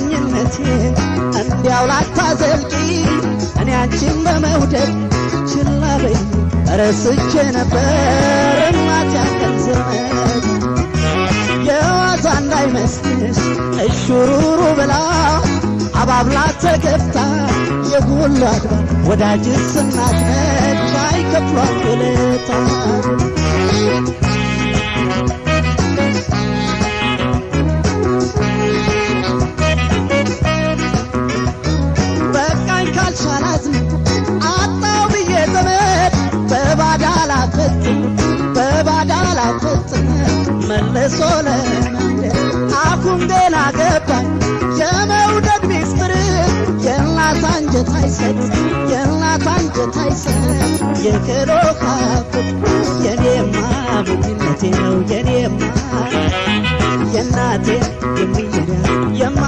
ሞኝነቴ እንዲያው ላታዘልቂ እኔ አንቺን በመውደድ ችላ በይ ረስቼ ነበር እናት ያንቀን ዘመድ። የዋዛ እንዳይመስልሽ እሹሩሩ ብላ አባብላ ተገፍታ የሁሉ አድባር ወዳጅስ እናት ነች አይከፍሏት ውለታ። በቃኝ ካልሻላዝን አጣው ብዬ ዘመድ በባዳ ላፈጥን በባዳ ላፈጥን መልሶ ለመንደድ። አሁን ገና ገባኝ የመውደድ ሚስጥር፣ የእናት አንጀት አይሰጥ የእናት አንጀት አይሰጥ የክሎ ፍቅር። የኔማ ሞኝነቴ ነው የኔማ የእናቴ